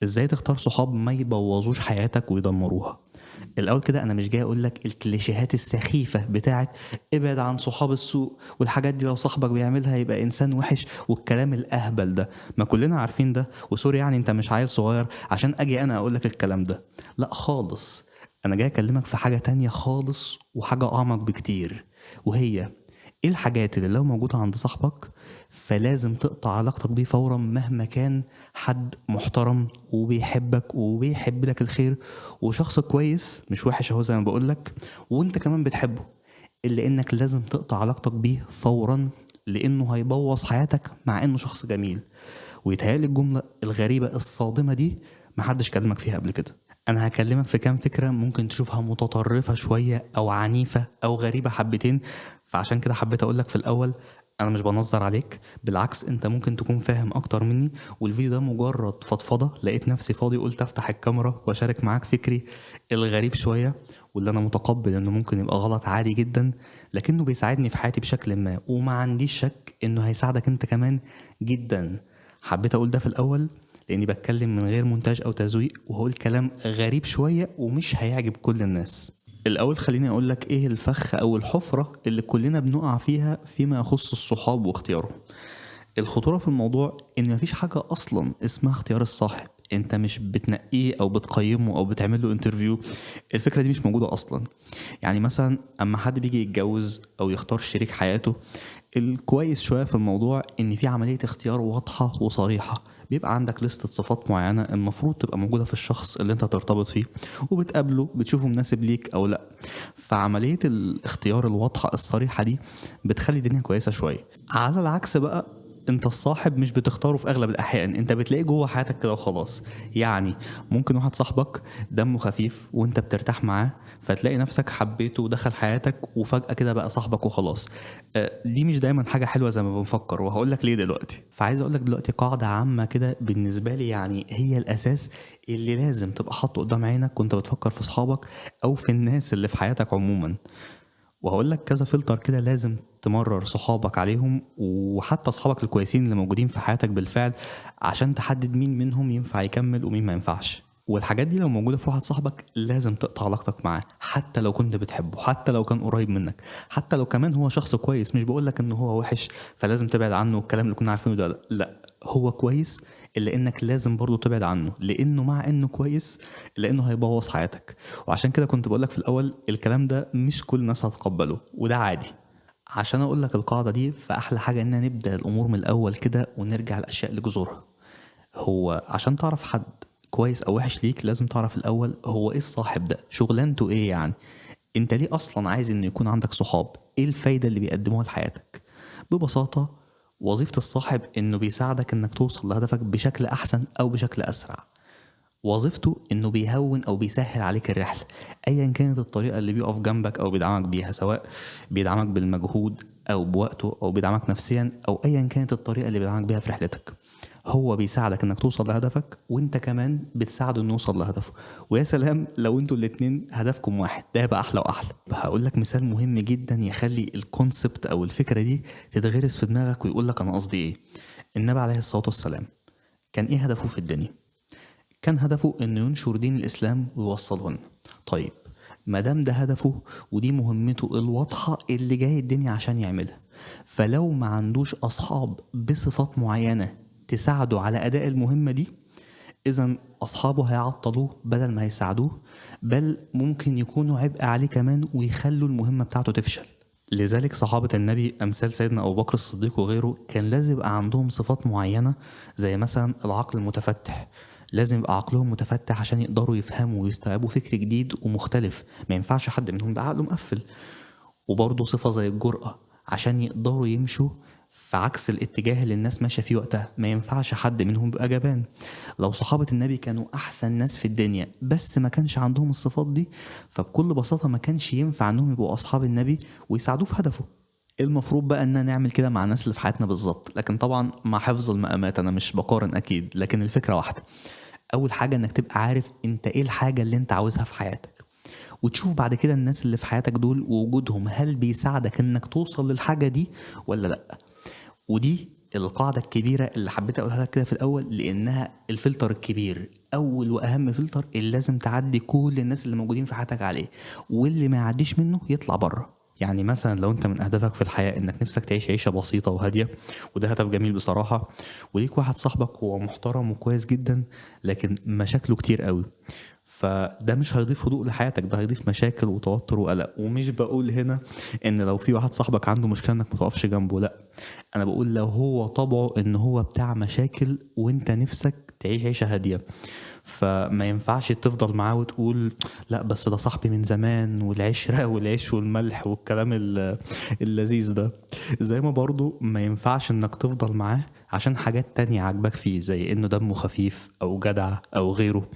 ازاي تختار صحاب ما يبوظوش حياتك ويدمروها. الاول كده انا مش جاي اقول لك الكليشيهات السخيفة بتاعت ابعد عن صحاب السوء والحاجات دي، لو صاحبك بيعملها يبقى انسان وحش والكلام الاهبل ده، ما كلنا عارفين ده، و sorry يعني انت مش عيل صغير عشان اجي انا اقول لك الكلام ده، لا خالص. انا جاي اكلمك في حاجة تانية خالص وحاجه اعمق بكتير، وهي ايه الحاجات اللي لو موجودة عند صاحبك فلازم تقطع علاقتك بيه فورا مهما كان حد محترم وبيحبك وبيحب لك الخير وشخص كويس مش وحش اهو زي ما بقولك وانت كمان بتحبه، الا انك لازم تقطع علاقتك بيه فورا لانه هيبوظ حياتك مع انه شخص جميل. ويتهيألي الجملة الغريبة الصادمة دي محدش كلمك فيها قبل كده. انا هكلمك في كام فكرة ممكن تشوفها متطرفة شوية او عنيفة او غريبة حبتين، فعشان كده حبيت اقولك في الاول انا مش بنظر عليك، بالعكس انت ممكن تكون فاهم اكتر مني، والفيديو ده مجرد فضفضة، لقيت نفسي فاضي قلت افتح الكاميرا واشارك معاك فكري الغريب شوية واللي انا متقبل انه ممكن يبقى غلط عادي جدا، لكنه بيساعدني في حياتي بشكل ما وما عنديش شك انه هيساعدك انت كمان جدا. حبيت اقول ده في الاول لاني بتكلم من غير مونتاج او تزويق وهقول كلام غريب شوية ومش هيعجب كل الناس. الاول خليني اقول لك ايه الفخ او الحفرة اللي كلنا بنقع فيها فيما يخص الصحاب واختيارهم. الخطورة في الموضوع ان مفيش حاجة اصلا اسمها اختيار الصاحب، انت مش بتنقيه او بتقيمه او بتعمل له interview، الفكرة دي مش موجودة اصلا. يعني مثلا اما حد بيجي يتجوز او يختار شريك حياته، الكويس شوية في الموضوع ان في عملية اختيار واضحة وصريحة، بيبقى عندك لستة صفات معينة المفروض تبقى موجودة في الشخص اللي انت ترتبط فيه، وبتقابله بتشوفه مناسب ليك او لا. فعملية الاختيار الواضحة الصريحة دي بتخلي الدنيا كويسة شوية. على العكس بقى، انت الصاحب مش بتختاره في اغلب الاحيان، انت بتلاقيه جوه حياتك كده وخلاص. يعني ممكن واحد صاحبك دمه خفيف وانت بترتاح معاه، فتلاقي نفسك حبيته ودخل حياتك وفجأة كده بقى صاحبك وخلاص. دي مش دايما حاجة حلوة زي ما بنفكر، وهقول لك ليه دلوقتي. فعايز اقول لك دلوقتي قاعدة عامة كده بالنسبة لي، يعني هي الاساس اللي لازم تبقى حاطه قدام عينك وانت بتفكر في صحابك او في الناس اللي في حياتك عموما. وهقول لك كذا فلتر كده لازم تمرر صحابك عليهم، وحتى صحابك الكويسين اللي موجودين في حياتك بالفعل، عشان تحدد مين منهم ينفع يكمل ومين ما ينفعش. والحاجات دي لو موجودة في واحد صاحبك لازم تقطع علاقتك معاه، حتى لو كنت بتحبه، حتى لو كان قريب منك، حتى لو كمان هو شخص كويس. مش بقول لك ان هو وحش فلازم تبعد عنه والكلام اللي كنا عارفينه ده، لا هو كويس الا انك لازم برضه تبعد عنه، لانه مع انه كويس لانه هيبوظ حياتك. وعشان كده كنت بقولك في الاول الكلام ده مش كل الناس هتقبله، وده عادي. عشان اقولك القاعدة دي، فاحلى حاجة اننا نبدا الامور من الاول كده ونرجع الاشياء لجذورها. هو عشان تعرف حد كويس او وحش ليك لازم تعرف الاول هو ايه الصاحب ده، شغلانته ايه، يعني انت ليه اصلا عايز انه يكون عندك صحاب، ايه الفايدة اللي بيقدموها لحياتك. ببساطة وظيفة الصاحب انه بيساعدك انك توصل لهدفك بشكل احسن او بشكل اسرع. وظيفته انه بيهون او بيسهل عليك الرحلة ايا كانت الطريقة اللي بيقف جنبك او بيدعمك بيها، سواء بيدعمك بالمجهود او بوقته او بيدعمك نفسيا او ايا كانت الطريقة اللي بيدعمك بيها في رحلتك. هو بيساعدك انك توصل لهدفك وانت كمان بتساعده انه يوصل لهدفه. ويا سلام لو انتوا الاتنين هدفكم واحد، ده يبقى احلى واحلى. هقول لك مثال مهم جدا يخلي ال concept او الفكرة دي تتغرس في دماغك ويقول لك انا قصدي ايه. النبي عليه الصلاة والسلام كان ايه هدفه في الدنيا؟ كان هدفه انه ينشر دين الاسلام ويوصله لنا. طيب ما دام ده هدفه ودي مهمته الواضحة اللي جاي الدنيا عشان يعملها، فلو ما عندوش اصحاب بصفات معينة تساعده على أداء المهمة دي، إذن أصحابه هيعطلوه بدل ما هيساعدوه، بل ممكن يكونوا عبء عليه كمان ويخلوا المهمة بتاعته تفشل. لذلك صحابة النبي أمثال سيدنا أبو بكر الصديق وغيره كان لازم يبقى عندهم صفات معينة، زي مثلا العقل المتفتح، لازم يبقى عقلهم متفتح عشان يقدروا يفهموا ويستوعبوا فكر جديد ومختلف، ما ينفعش حد منهم يبقى عقله مقفل. وبرضه صفة زي الجرأة عشان يقدروا يمشوا في عكس الاتجاه اللي الناس ماشية فيه وقتها، ما ينفعش حد منهم يبقى جبان. لو صحابه النبي كانوا احسن ناس في الدنيا بس ما كانش عندهم الصفات دي، فبكل بساطة ما كانش ينفع انهم يبقوا اصحاب النبي ويساعدوه في هدفه. المفروض بقى ان نعمل كده مع الناس اللي في حياتنا بالظبط، لكن طبعا مع حفظ المقامات، انا مش بقارن اكيد، لكن الفكرة واحدة. اول حاجة انك تبقى عارف انت ايه الحاجة اللي انت عاوزها في حياتك، وتشوف بعد كده الناس اللي في حياتك دول ووجودهم هل بيساعدك انك توصل للحاجة دي ولا لا. ودي القاعدة الكبيرة اللي حبيت اقولها لك كده في الاول، لانها الفلتر الكبير، اول واهم فلتر اللي لازم تعدي كل الناس اللي موجودين في حياتك عليه، واللي ما يعديش منه يطلع بره. يعني مثلا لو انت من اهدافك في الحياة انك نفسك تعيش عيشه بسيطة وهاديه، وده هدف جميل بصراحة، وليك واحد صاحبك هو محترم وكويس جدا لكن مشاكله كتير قوي، فده مش هيضيف هدوء لحياتك، ده هيضيف مشاكل وتوتر وقلق. ومش بقول هنا ان لو في واحد صاحبك عنده مشكلة انك ما تقفش جنبه، لا، انا بقول لو هو طبعه ان هو بتاع مشاكل وانت نفسك تعيش عيشه هادية، فما ينفعش تفضل معاه وتقول لا بس ده صاحبي من زمان والعشرة والعيش والملح والكلام اللذيذ ده. زي ما برضو ما ينفعش انك تفضل معاه عشان حاجات تانية عاجباك فيه، زي انه دمه خفيف او جدع او غيره.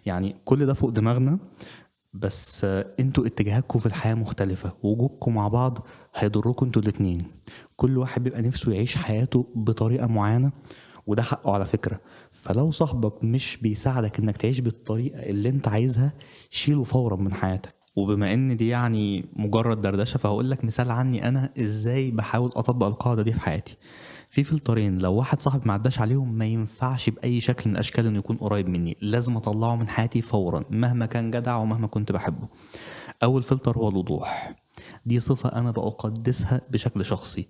يعني كل ده فوق دماغنا، بس انتوا اتجاهاتكم في الحياة مختلفة، وجودكم مع بعض هيضركم انتوا الاتنين. كل واحد بيبقى نفسه يعيش حياته بطريقة معينة، وده حقه على فكرة. فلو صاحبك مش بيساعدك انك تعيش بالطريقة اللي انت عايزها، شيله فورا من حياتك. وبما ان دي يعني مجرد دردشة، فهقول لك مثال عني انا ازاي بحاول اطبق القاعدة دي في حياتي. في فلترين لو واحد صاحب ما عداش عليهم ما ينفعش بأي شكل من الأشكال انه يكون قريب مني، لازم اطلعه من حياتي فورا مهما كان جدع ومهما كنت بحبه. اول فلتر هو الوضوح. دي صفة أنا بقدسها بشكل شخصي،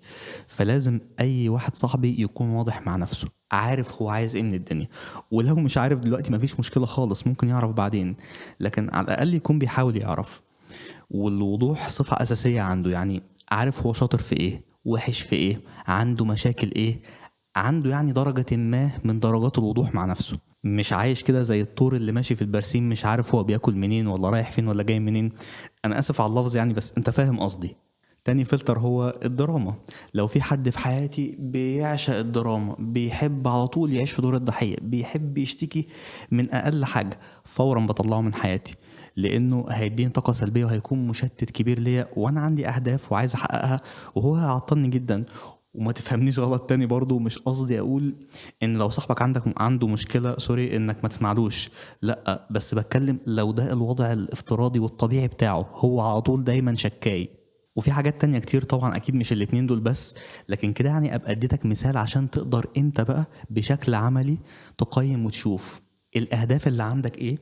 فلازم أي واحد صاحبي يكون واضح مع نفسه، عارف هو عايز إيه من الدنيا، ولو مش عارف دلوقتي مفيش مشكلة خالص، ممكن يعرف بعدين، لكن على الأقل يكون بيحاول يعرف. والوضوح صفة أساسية عنده، يعني عارف هو شاطر في إيه، وحش في إيه، عنده مشاكل إيه، عنده يعني درجة ما من درجات الوضوح مع نفسه. مش عايش كده زي الطور اللي ماشي في البرسيم، مش عارف هو بياكل منين ولا رايح فين ولا جاي منين. انا اسف على اللفظ يعني، بس انت فاهم قصدي. تاني فلتر هو الدراما. لو في حد في حياتي بيعشق الدراما، بيحب على طول يعيش في دور الضحية، بيحب يشتكي من اقل حاجة، فورا بطلعه من حياتي، لانه هيديني طاقة سلبية وهيكون مشتت كبير ليا، وانا عندي اهداف وعايز احققها وهو هيعطلني جدا. وما تفهمنيش غلط تاني برضو، مش قصدي اقول ان لو صاحبك عنده مشكلة sorry انك ما تسمعلوش، لا، بس بتكلم لو ده الوضع الافتراضي والطبيعي بتاعه، هو على طول دايما شكاي. وفي حاجات تانية كتير طبعا، اكيد مش الاتنين دول بس، لكن كده يعني ابقى اديتك مثال عشان تقدر انت بقى بشكل عملي تقيم وتشوف الاهداف اللي عندك ايه،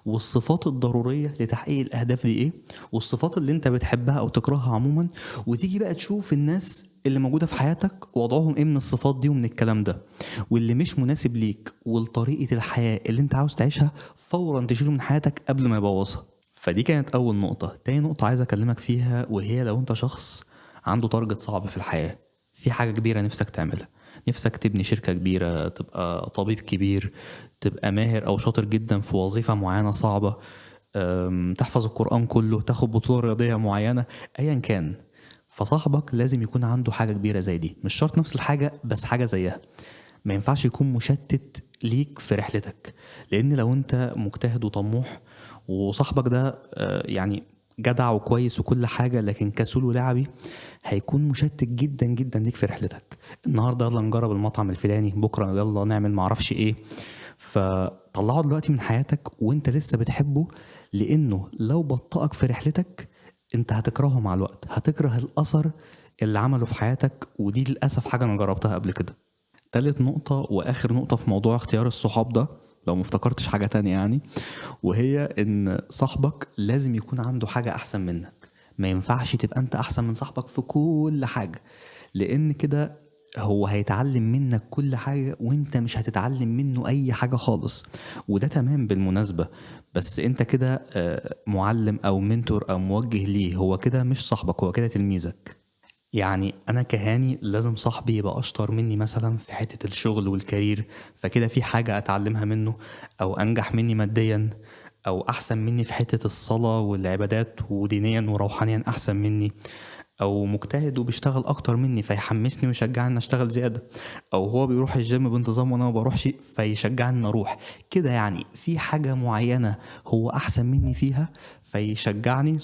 والصفات الضرورية لتحقيق الأهداف دي إيه، والصفات اللي أنت بتحبها أو تكرهها عموما، وتيجي بقى تشوف الناس اللي موجودة في حياتك وضعهم إيه من الصفات دي ومن الكلام ده، واللي مش مناسب ليك ولطريقة الحياة اللي أنت عاوز تعيشها فورا تشيله من حياتك قبل ما يبوظها. فدي كانت أول نقطة. تاني نقطة عايز أكلمك فيها، وهي لو أنت شخص عنده تارجت صعب في الحياة، في حاجة كبيرة نفسك تعملها، نفسك تبني شركة كبيرة، تبقى طبيب كبير، تبقى ماهر أو شاطر جدا في وظيفة معينة صعبة، تحفظ القرآن كله، تاخد بطولة رياضية معينة، أيا كان. فصاحبك لازم يكون عنده حاجة كبيرة زي دي، مش شرط نفس الحاجة بس حاجة زيها. ما ينفعش يكون مشتت ليك في رحلتك، لأن لو أنت مجتهد وطموح وصاحبك ده يعني جدع وكويس وكل حاجة لكن كسول ولعبي، هيكون مشتت جدا جدا ليك في رحلتك. النهاردة يلا نجرب المطعم الفلاني، بكرة يلا نعمل معرفش ايه. فطلعه دلوقتي من حياتك وانت لسه بتحبه، لانه لو بطأك في رحلتك انت هتكرهه مع الوقت، هتكره الأثر اللي عمله في حياتك، ودي للأسف حاجة انا جربتها قبل كده. تالت نقطة وآخر نقطة في موضوع اختيار الصحاب ده، لو ما افتكرتش حاجة تانية يعني، وهي إن صاحبك لازم يكون عنده حاجة أحسن منك. ما ينفعش تبقى أنت أحسن من صاحبك في كل حاجة، لأن كده هو هيتعلم منك كل حاجة وانت مش هتتعلم منه أي حاجة خالص. وده تمام بالمناسبة، بس انت كده معلم أو منتور أو موجه ليه، هو كده مش صاحبك، هو كده تلميذك. يعني أنا كهاني لازم صاحبي يبقى أشطر مني مثلا في حتة الشغل والكارير، فكده في حاجة أتعلمها منه، أو أنجح مني ماديا، أو أحسن مني في حتة الصلاة والعبادات ودينيا وروحانيا أحسن مني، أو مجتهد وبيشتغل أكتر مني فيحمسني ويشجعني أشتغل زيادة، أو هو بيروح الجيم بانتظام وأنا ما بروحش فيشجعني إن أروح كده. يعني في حاجة معينة هو أحسن مني فيها فيشجعني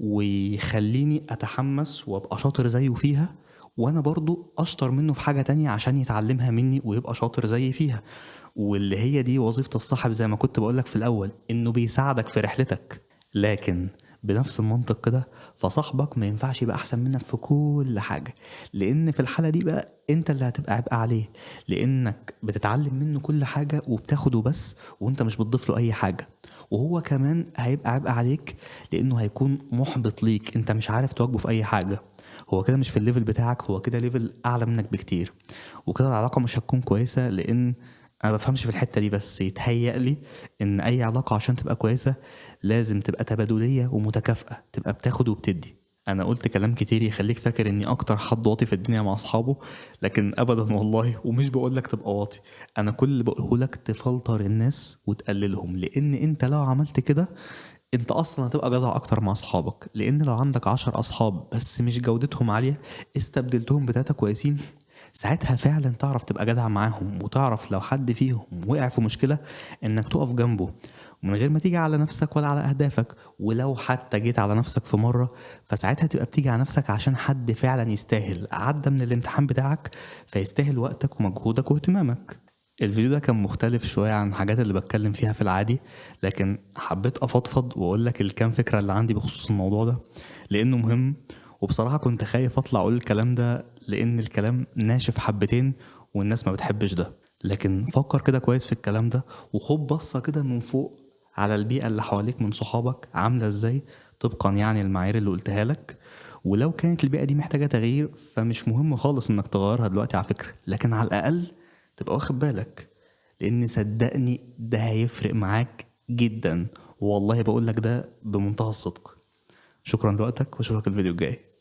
ويخليني أتحمس وأبقى شاطر زيه فيها، وأنا برضو أشطر منه في حاجة تانية عشان يتعلمها مني ويبقى شاطر زيي فيها. واللي هي دي وظيفة الصاحب زي ما كنت بقولك في الأول، إنه بيساعدك في رحلتك. لكن بنفس المنطق كده فصاحبك ما ينفعش يبقى احسن منك في كل حاجة، لان في الحالة دي بقى انت اللي هتبقى عبء عليه، لانك بتتعلم منه كل حاجة وبتاخده بس وانت مش بتضيف له اي حاجة. وهو كمان هيبقى عبء عليك لانه هيكون محبط ليك، انت مش عارف تواجهه في اي حاجة، هو كده مش في ال level بتاعك، هو كده level اعلى منك بكتير، وكده العلاقة مش هتكون كويسة. لان انا بفهمش في الحتة دي، بس يتهيأ لي ان اي علاقة عشان تبقى كويسة لازم تبقى تبادليه ومتكافئه، تبقى بتاخد وبتدي. انا قلت كلام كتير يخليك فاكر اني اكتر حد واطي في الدنيا مع اصحابه، لكن ابدا والله، ومش بقول لك تبقى واطي، انا كل اللي بقوله لك تفلتر الناس وتقللهم، لان انت لو عملت كده انت اصلا هتبقى جدع اكتر مع اصحابك. لان لو عندك 10 اصحاب بس مش جودتهم عالية استبدلتهم ب3 كويسين، ساعتها فعلا تعرف تبقى جدع معاهم، وتعرف لو حد فيهم وقع في مشكلة انك تقف جنبه من غير ما تيجي على نفسك ولا على اهدافك. ولو حتى جيت على نفسك في مرة فساعتها تبقى بتيجي على نفسك عشان حد فعلا يستاهل، عدى من الامتحان بتاعك فيستاهل وقتك ومجهودك واهتمامك. الفيديو ده كان مختلف شوية عن الحاجات اللي بتكلم فيها في العادي، لكن حبيت أفضفض وأقول لك الكام فكرة اللي عندي بخصوص الموضوع ده لأنه مهم. وبصراحة كنت خايف أطلع أقول الكلام ده لأن الكلام ناشف حبتين والناس ما بتحبش ده، لكن فكر كده كويس في الكلام ده، وخد بصة كده من فوق على البيئة اللي حواليك من صحابك عاملة إزاي طبقا يعني المعايير اللي قلتها لك. ولو كانت البيئة دي محتاجة تغيير فمش مهم خالص إنك تغيرها دلوقتي على فكرة، لكن على الأقل تبقى واخد بالك، لأن صدقني ده هيفرق معاك جدا، والله بقولك ده بمنتهى الصدق. شكرا لوقتك واشوفك الفيديو الجاي.